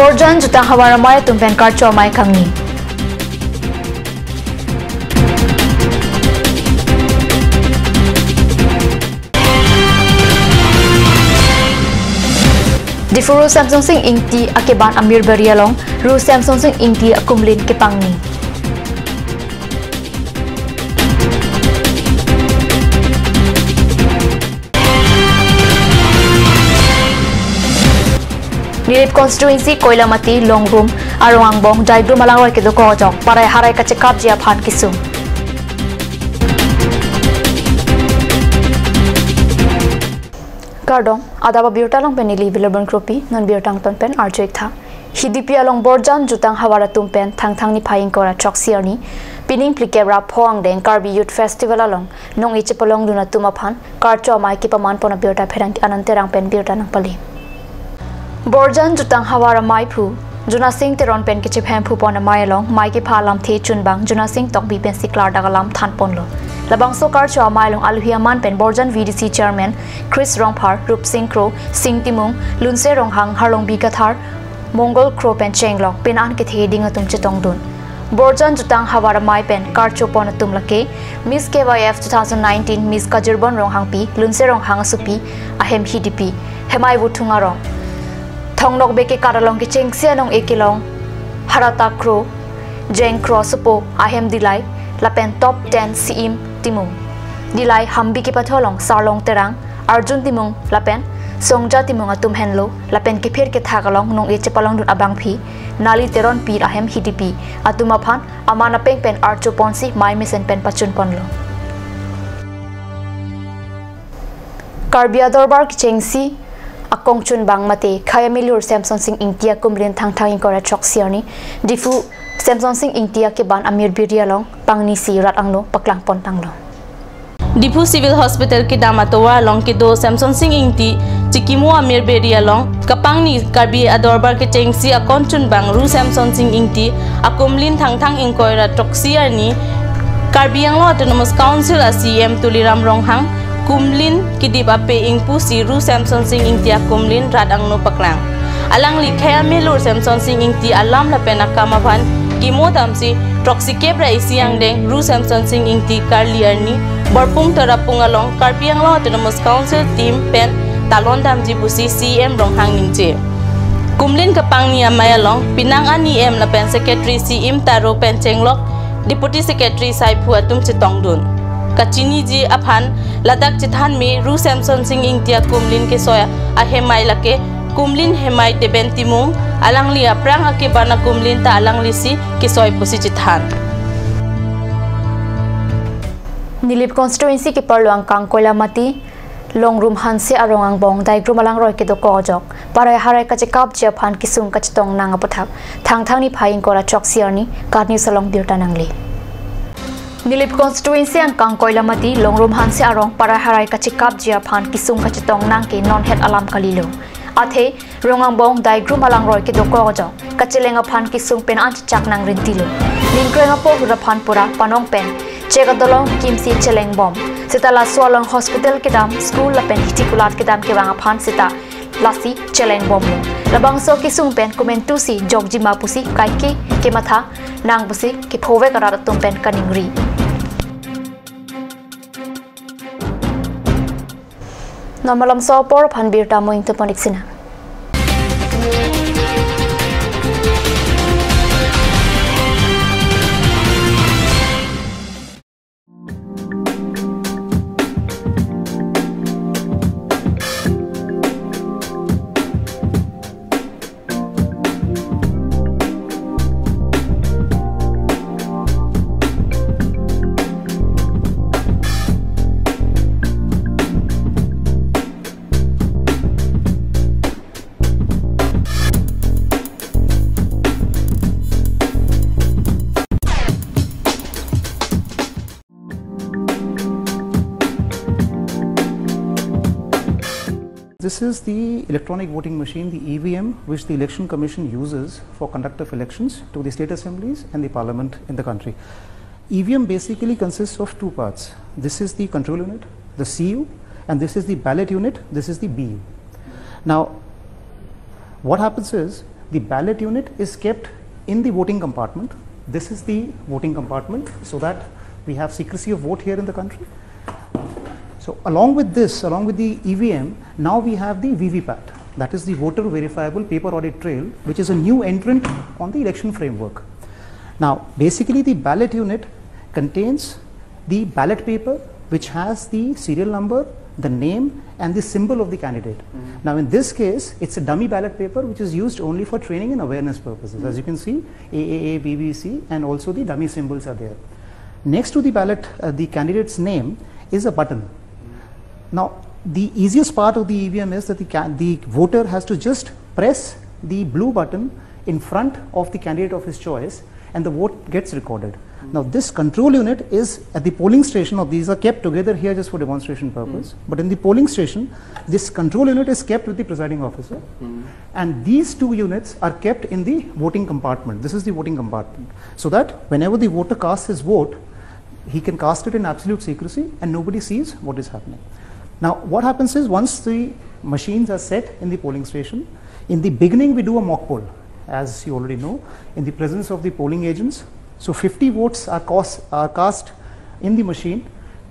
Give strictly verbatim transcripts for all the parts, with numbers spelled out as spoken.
Borjan jutang havar amei atum pen karcho amei kangni. Diphu Ru Semsonsing Ingti akeban Amir Beri along Ru Semsonsing Ingti akumlin kepangni. Nilip constituency Koilamati, Longrum arong angbong Daigrum alangroi kedokok ajok parai harai kachekapji aphan kesung. Kardom, adap abirta along pen neli Vilabon Kropi, non birta angton pen arju-ik tha. Hidipi along Borjan jutang havar atum pen Thangthang niphai ingkoi ra throksi arni pining phlikep ra pho angdeng Karbi Youth Festival along nong-e chepalongdun atum aphan karcho amei kepaman pon abirta pherangke Anand Terang pen birta nangpale. Borjan jutang havar amei aphu Jonasing Teron pen kechephem phu pon amei along mei kepha alamthe chunbang Jonasing Tokbi pensi klardak alam than ponlo. Labangso karcho amei along alohi aman pen Borjan V D C Chairman Chris Rongphar, Rupsing Kro, Sing Timung, Lunse Ronghang, Harlongbi Kathar, Mongol Kro pen chenglok pini an kethe ding atum chetongdun. Borjan jutang havar amei pen karcho pon atum lake Miss K Y F two thousand nineteen, Miss Kajirbon Ronghangpi, Lunse Ronghang asopi, ahem Hidipi, Hemai Vuthung arong. Thongnokbe kekat along kechengsi anong-e kelong Harata Kro, Jeng Kro asopo, ahem Dillai, lapen top ten Siim Timung. Dillai Hambi kepathu along Sarlong Terang, Arjun Timung lapen Songja Timung atum henlo, lapen kephir kethak along nong-e chepalongdun abangpi Nali Teronpi ahem Hidipi atum aphan aman apeng pen archo ponsi mei mesen pen pachun ponlo. Karbi Adorbar kechengsi akong chunbang mate khei amilur Semsonsing Ingti akumlin Thangthang ingkoi ra throksi arni Diphu Semsonsing Ingti akeban Amir Beri along pangnisi rat angno paklang pon tanglo. Diphu Civil Hospital kedam atovar along kedo Semsonsing Ingti chikimo Amir Beri along kapangni Karbi Adorbar kechengsi akong chunbang Ru Semsonsing Ingti akumlin Thangthang ingkoi ra throksi arni Karbi Anglong Autonomous Council a C E M Tuliram Ronghang kumlin kedip ape ingpusi Ru Semsonsing Ingti akumlin rat angno paklang. Alangli khei amilur Semsonsing Ingti alam lapen akam aphan kimo damsi throksi kep ra isi angdeng Ru Semsonsing Ingti karli arni Borpung Tarapung along Karbi Anglong Autonomous Council team pen talon damji pusi C E M Ronghang ningje. Kumlin kapangni amei along penang an E M lapen Secretary Siim Taro pen chenglok Deputy Secretary saiphu atum chetongdun. Kachiniji aphan ladak chethan me Ru Semsonsing Ingti akumlin kesoi ahemai lake kumlin hemai Deben Timung, alangli aphrang akeban akumlin ta alanglisi kesoi pusi chethan. Nilip constituency keparlo angkang Koilamati, Longrum Hanse arong angbong Daigrum alangroi kedokok ajok parai harai kachekapji aphan kesung kachetong nang aputhak Thangthang niphai ingkoi ra throksi arni KAT News along birta nangle. Nilip constituency angkang Koilamati, Longrum Hanse arong parai harai kachekapji aphan kesung kachetong nang ke non het alam kalilo. Athe rong angbong Daigrum alangroi kedokok ajok kacheleng aphan kesung pini an chechak nang rintilo. Ningkreng apo hura aphan pura panong pen chek adolong kimsi cheleng bom. Seta laso along hospital kedam, school lapen hiti kulat kedam kevang aphan seta lasi cheleng bomlo. Labangso kesung pen komantusi jokjima pusi kaike kematha nang pusi kephovek arat atum pen kaningri. Non malomso apor aphan birta mo ingtupon iksina. This is the electronic voting machine, the E V M, which the Election Commission uses for conduct of elections to the state assemblies and the parliament in the country. E V M basically consists of two parts. This is the control unit, the C U, and this is the ballot unit, this is the B U. Now, what happens is, The ballot unit is kept in the voting compartment. This is the voting compartment, so that we have secrecy of vote here in the country. So along with this, along with the E V M, now we have the V V PAT. That is the voter verifiable paper audit trail, which is a new entrant on the election framework. Now, basically, the ballot unit contains the ballot paper, which has the serial number, the name, and the symbol of the candidate. Now, in this case, it's a dummy ballot paper which is used only for training and awareness purposes. As you can see, A A A, B B C, and also the dummy symbols are there. Next to the ballot, uh, the candidate's name is a button. Now, the easiest part of the E V M is that the, ca- the voter has to just press the blue button in front of the candidate of his choice, and the vote gets recorded. Now, this control unit is at the polling station, or these are kept together here just for demonstration purpose, but in the polling station, this control unit is kept with the presiding officer, and these two units are kept in the voting compartment. This is the voting compartment, so that whenever the voter casts his vote, he can cast it in absolute secrecy and nobody sees what is happening. Now, what happens is, once the machines are set in the polling station, in the beginning we do a mock poll, as you already know, in the presence of the polling agents. So fifty votes are cast, are cast in the machine,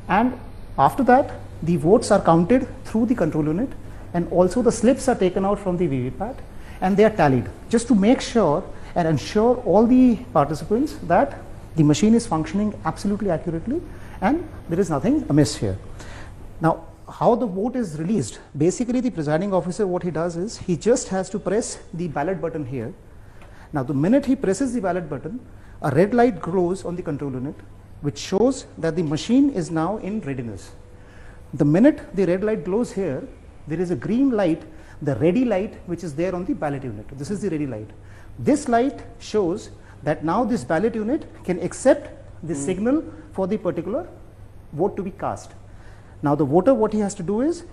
and after that, the votes are counted through the control unit, and also the slips are taken out from the V V PAT and they are tallied, just to make sure and ensure all the participants that the machine is functioning absolutely accurately and there is nothing amiss here. Now, how the vote is released? Basically, the presiding officer, what he does is he just has to press the ballot button here. Now, the minute he presses the ballot button, a red light glows on the control unit, which shows that the machine is now in readiness. The minute the red light glows here, there is a green light, the ready light, which is there on the ballot unit. This is the ready light. This light shows that now this ballot unit can accept the signal for the particular vote to be cast. Now, the voter, what he has to do is,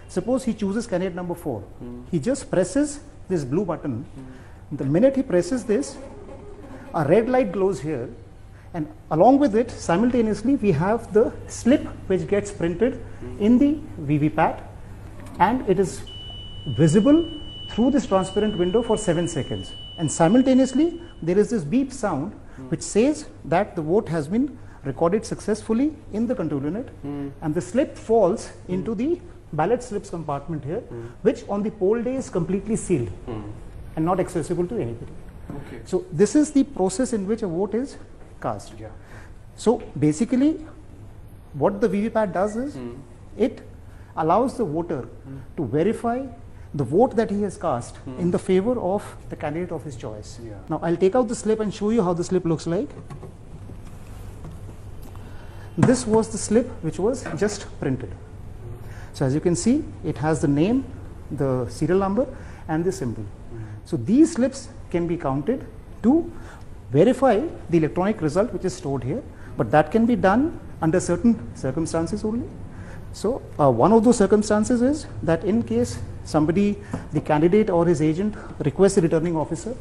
suppose he chooses candidate number four. He just presses this blue button. The minute he presses this, a red light glows here, and along with it, simultaneously, we have the slip which gets printed in the V V PAT, and it is visible through this transparent window for seven seconds. And simultaneously, there is this beep sound which says that the vote has been recorded successfully in the control unit, and the slip falls into the ballot slips compartment here, which on the poll day is completely sealed and not accessible to anybody. Okay. So this is the process in which a vote is cast. Yeah. So basically, what the V V PAT does is it allows the voter to verify the vote that he has cast in the favor of the candidate of his choice. Yeah. Now, I'll take out the slip and show you how the slip looks like. This was the slip which was just printed. So, as you can see, it has the name, the serial number, and the symbol. So, these slips can be counted to verify the electronic result which is stored here, but that can be done under certain circumstances only. So, uh, one of those circumstances is that in case somebody, the candidate or his agent, requests the returning officer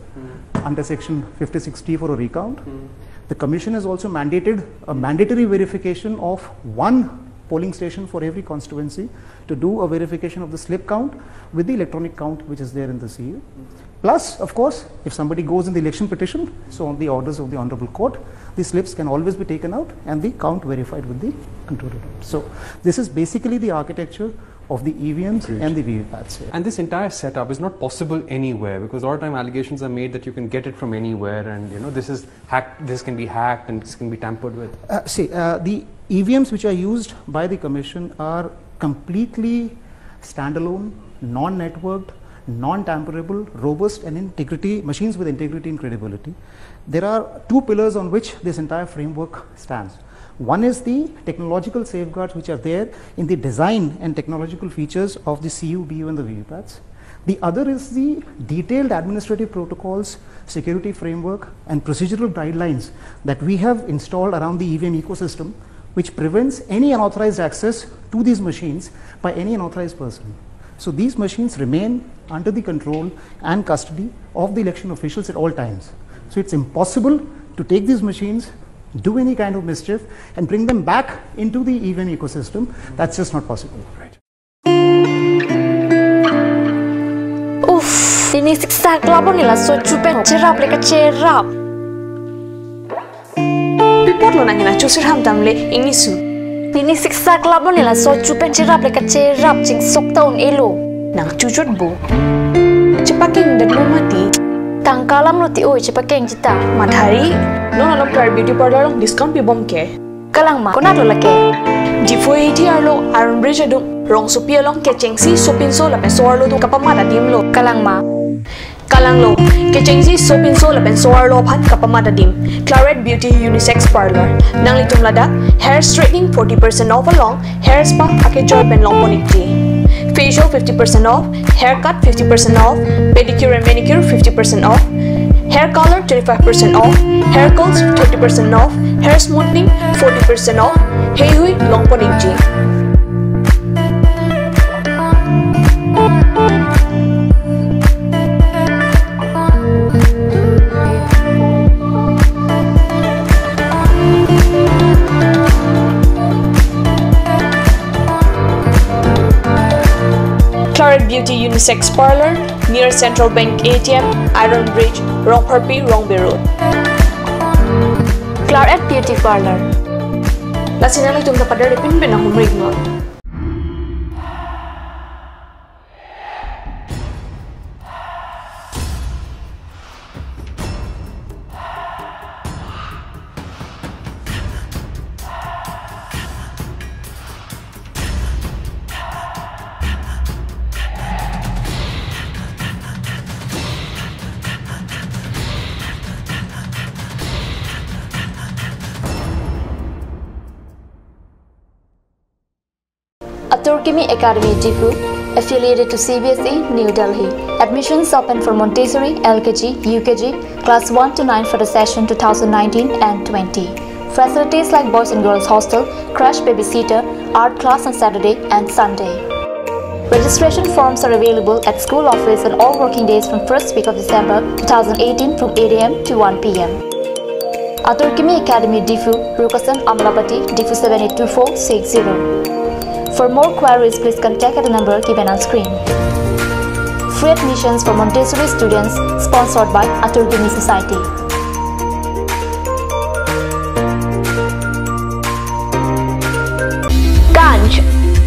under section fifty-six T for a recount, the commission has also mandated a mandatory verification of one polling station for every constituency to do a verification of the slip count with the electronic count which is there in the C U. Plus, of course, if somebody goes in the election petition, so on the orders of the Honorable Court, the slips can always be taken out and the count verified with the control unit. So, this is basically the architecture of the E V Ms Great. And the V V Pats here. And this entire setup is not possible anywhere, because a lot of time allegations are made that you can get it from anywhere, and you know this is hacked, this can be hacked, and this can be tampered with. Uh, see, uh, the E V Ms which are used by the commission are completely standalone, non-networked, non-tamperable, robust, and integrity machines with integrity and credibility. There are two pillars on which this entire framework stands. One is the technological safeguards which are there in the design and technological features of the C U, B U, and the V V Pats. The other is the detailed administrative protocols, security framework, and procedural guidelines that we have installed around the E V M ecosystem, which prevents any unauthorized access to these machines by any unauthorized person. So these machines remain under the control and custody of the election officials at all times. So it's impossible to take these machines, do any kind of mischief, and bring them back into the E V M ecosystem. That's just not possible. উফ, Pini siksak lap lo ne laso chu pen cherap le kacherap. Pi apotlo nang hena chusir ham tam le ingni su. Pini siksak lap lo ne laso chu pen cherap le kacherap, chingsok ta un-elo. Nang chuchot bo. Chepakeng det lo mati. Tangka alam lo ti oi, chepakeng jita. Mathari. Non along Claret Beauty Parlour along discount pibom ke. Kalang ma, konat lo lake? Diphu A T arlo Iron Bridge adung, rongsopi along kechengsi sopinso lapen so-arlo atum kapamat adim lo. Kalang ma? Kalang lo, kechengsi sopinso lapen so-arlo aphan kapamat adim. Claret Beauty Unisex Parlour. Nanglitum ladak hair straightening forty percent off along hair spa akejoi pen longpon ikji. Facial fifty percent off, haircut fifty percent off, pedicure and manicure fifty percent off, hair color twenty-five percent off, hair curls thirty percent off, hair smoothing forty percent off, heihui longpon ikji. Claret Beauty Unisex Parlour, near Central Bank A T M, Iron Bridge, Rongpharpi, Rongbe Road. Claret Beauty Parlour. Lasi nanglitum ta pader pinpin ahum ring non. Atur Kimi Academy Diphu, affiliated to C B S E, New Delhi. Admissions open for Montessori, L K G, U K G, class one to nine for the session two thousand nineteen and twenty. Facilities like boys and girls hostel, crash babysitter, art class on Saturday and Sunday. Registration forms are available at school office on all working days from first week of December two thousand eighteen from eight A M to one P M. Atur Kimi Academy Diphu, Rukasan Amlapati, Diphu seven eight two four six zero. For more queries, please contact at the number given on screen. Free admissions for Montessori students, sponsored by Atur Kimi Society. Ganj.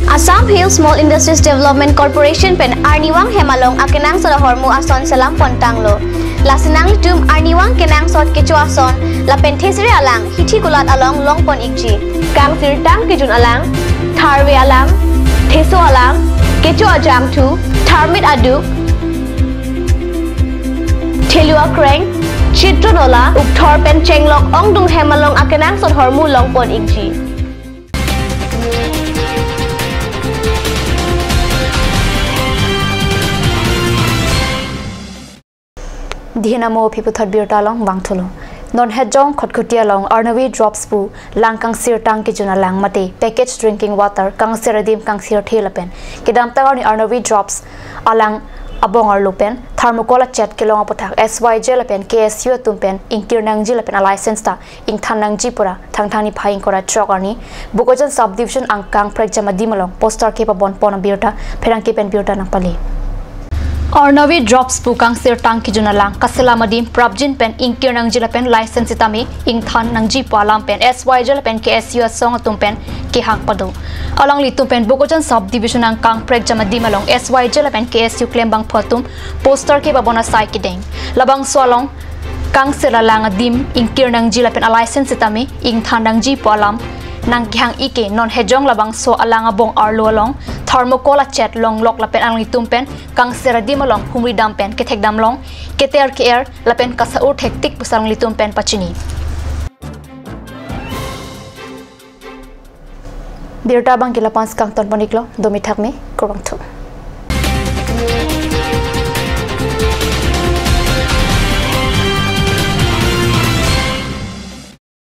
Assam Hill Small Industries Development Corporation pen arnivang hem along akenangsot ahormu ason selam pontanglo. Lasi nanglitum arnivang kenangsot kecho ason lapen thesere alang hithi kulat along longpon ikji. Kangsirtang kejun alang, tharve alang, theso alang, kecho ajangthu, tharmit aduk, thelu akreng, chitro nola, ukthor pen chenglok ongdung hem along akenangsot ahormu longpon ikji. Dihin amo aphi puthot birta along vangthulo. Non Hejong Khatkhati along Arnavi Drops pu lang kangsirtang kejun alang mate packaged drinking water, kangsir adim, kangsir the lapen kedamtang arni Arnavi Drops alang abong arlo pen thermocol achet kelong aputhak S Y J lapen K S U atum pen ingkir nangji lapen a license ta ingthan nangji pura Thangthang niphai ingkoi ra throk arni Bokajan Sub Division angkang prekjam adim along poster kepabon pon abirta pherangke pen birta nangpale. Arnavi Drops pu kangsirtang kejun alang kaselam adim prapjin pen ingkir nangji lapen license sitame ingthan nangji pu alam pen S Y J lapen K S U asong atum pen kehang pado. Alanglitum pen Bokajan Sub Division angkang prekjam adim along S Y J lapen K S U klembangphu atum poster kepabon asai kedeng. Labangso along kangsir alang adim ingkir nangji lapen a license sitame ingthan nangji pu alam nangkehang ike non Hejong labangso alang abong arlo along thermocol achet longlok lapen alanglitum pen kangsir adim along humri dam pen kethek damlong, keter ke-er lapen kasa-ur thektik pusi alanglitum pen pachini. Birta abang ke la-an si kangton pon iklo, domi thakmi, kurvangthu.